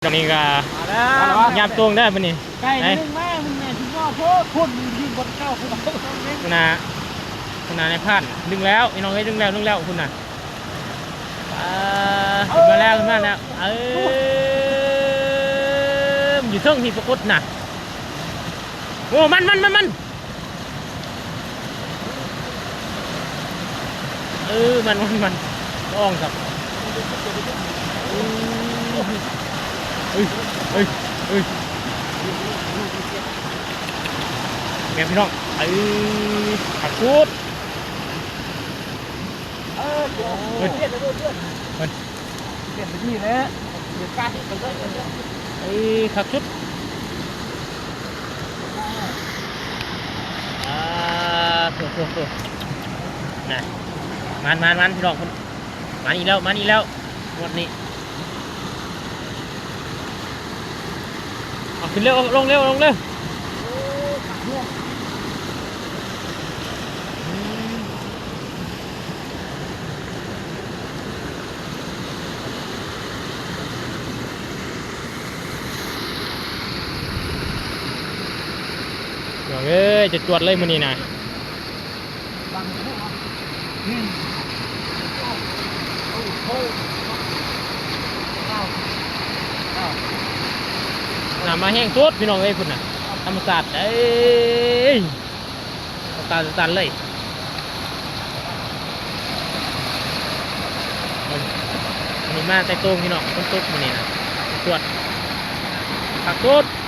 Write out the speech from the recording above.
ດອກນີ້ກໍ ມາແລ້ວ ຍາມໂຕ່ງເດີມື້ນີ້ ໄກ່ໜຶ່ງມາ ມັນແມ່ນຊິບໍ່ໂພດ ພຸ້ນຢູ່ບ່ອນເກົ່າ ພຸ້ນນະ ພຸ້ນນະ ນາຍພານ ດຶງແລ້ວ ພີ່ນ້ອງເອີຍ ດຶງແລ້ວ ດຶງແລ້ວ ພຸ້ນນະ ອ່າ ຂຶ້ນມາແລ້ວ ຂຶ້ນມາແລ້ວ ເອີ ຢູ່ເທິງພີ້ປາກົດນະ ໂອ້ ມັນ ມັນ ມັນ ມັນ. ເອີ ມັນ ມັນ ມັນ ອອງຊະ ເອີຍ ເອີຍ ເອີຍ ແມ່ນພີ່ນ້ອງ ເອີຍ ຂັດສຸດ ເອີ ເອີຍ ເອີຍ ຄັກສຸດ ອ່າ ໂທ້ໆໆ ນະ ມານໆໆ ພີ່ນ້ອງ ມາອີກແລ້ວ ມາອີກແລ້ວ ງວດນີ້ ເອົາ ຂຶ້ນເລັວ ລົງເລັວ ລົງເລັວ ເອີຍ ຈວດໆ ເລີຍມື້ນີ້ນະ ນ້ຳມາແຮງສຸດ ພີ່ນ້ອງເອີຍ ພຸ້ນນະ ທຳມະຊາດເອີຍ ຕານຕັນເລີຍ ມື້ນີ້ມາແຕ່ໂຕ່ງ ພີ່ນ້ອງ ຝົນຕົກມື້ນີ້ນະ ຈວດ ຄັກສຸດ.